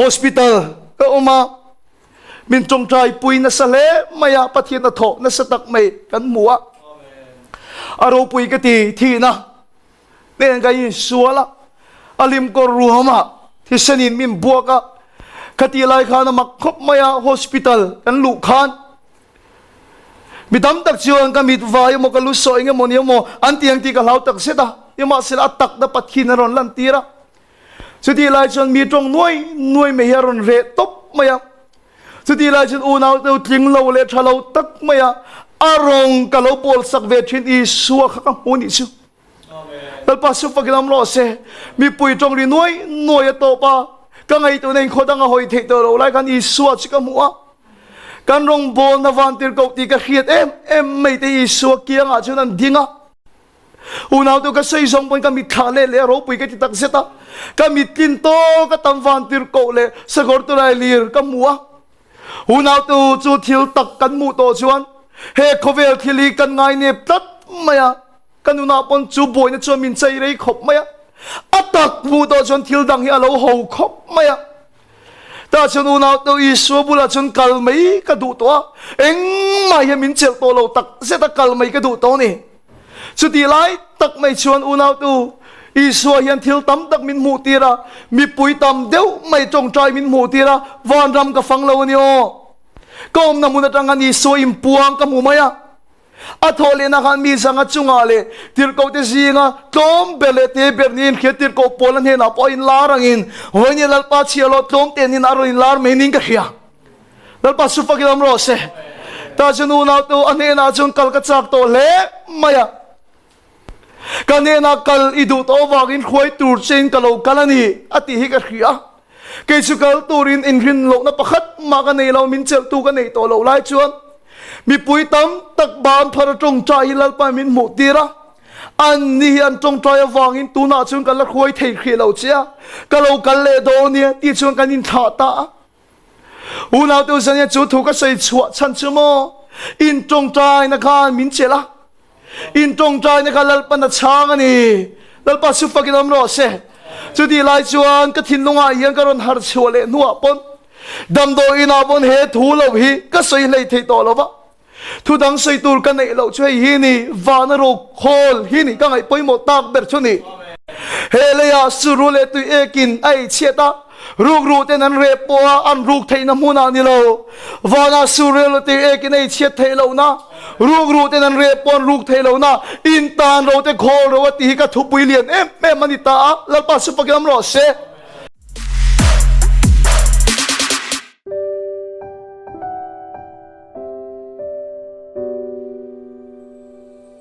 Hospital ka awm a, min tawngtai pui nasa hle mai a, Pathian a thawh nasa tak mai kan hmu a. A ropui ka ti thihna nen ka insual a, a lim kawr ruam a, thisenin min buak a, khatih lai khan a mak khawp mai a, hospital kan luh khan Mi tam tak chuan ka mit vai emaw ka lu saw eng emaw ni emaw an ti ang tih ka hlau tak zet a, nimahsela a takna Pathian a rawn lantir a. Chutih lai chuan mi tawng nuai nuai mai hi a rawn reh tawp mai a. Chutih lai chuan unau deuh tling lo leh tha lo tak mai a, a rawng ka lo pawl sak ve thin Isua kha ka hmu nih chu. Lalpa su fakin awm rawh se. Mipui tawng ri nuai nuai a tawp a, ka ngaihtuahna in khaw dang a hawi theih tawh lo lai khan Isua chu ka hmu a. Kan rawngbawlna vantir koh tih ka hriat em em mai te Isua kiangah chuan an ding a. Unau tu ka sawi zawng pawn ka mit thlah leh leh a ropui ka ti tak zet a. Ka mit tlin tawk a tam vantir koh leh sakawr tulai lir ka hmu a. Unau tu chu thil tak kan hmuh tawh chuan he khawvel thil hi kan ngainep tlat mai a. Ka nunah pawn chu buaina chuan min chei rei khawp mai a, a tak hmuh tawh chuan thil dang hi a lo ho khawp mai a. Tah chuan unau teu Isua bulah chuan kal mai ka duh tawh a, engmah hian min chelh tawh lo tak zet a kal mai ka duh tawh a ni. Chutih lai tak mai chuan unau tu Isua hian thil tam tak min hmuh tir a, mipui tam deuh mai tawngtai min hmuh tir a, vanram ka fang lo a ni aw. Ka awmna hmun atang khan Isua inpuang ka hmu mai a. A thawh lehna khan mi zanga chungah leh tirhkohte zinga tlawm ber leh te ber niin hria tirhkoh Paula hnenah pawh a inlar angin, Vawiin Lalpa chhia lo tlawm te nin a rawn inlar mai niin ka hria. Lalpa su fakin awm rawh se. Tah chuan unaute u, a hnenah chuan kal ka chak tawh hle mai a. Ka hnenah kal i duh tawh avangin hruai tur chein ka lo kal a ni, a tih hi ka hria. Kei chu kal turin inrin lohna pakhat mah ka nei lo, min chelhtu ka neih tawh loh lai chuan mipui tam tak ban phar a tawngtai hi Lalpa min hmuh tir a. An ni hi an tawngtai avangin tunah chuan ka la hruai thei hrih lo che a, ka lo kal leh dawn nia tih chuan kan inthlah ta a. Unaute u zania chu thu ka sawi chhuah chhan chu maw in tawngtaina khan min chelh a, in tawngtaina kha Lalpan a chhang a ni. Lalpa chu fakin awm rawh se. Chutih lai chuan ka thinlungah hian ka rawn harh chhuah leh hnuah pawn damdawi inah pawn he thu lo hi ka sawi hlei thei tawh lo va. Thu dang sawi tur ka neih loh chu hei hi ni, vana rokhawl hi ni ka ngaih pawimawh tak ber chu ni. He leiah suru leh tui ekin a ei chhiat a, rukru ten an reh pawh a, an ruk theihna hmunah ni lo. Vanah suru leh tui ekin a ei chhiat theih lohna, rukru ten an reh pawh an ruk theih lohna, in tan ro te khawl ro a tih hi ka thupui lian em em a ni ta a, Lalpa chu fakin awm rawh se.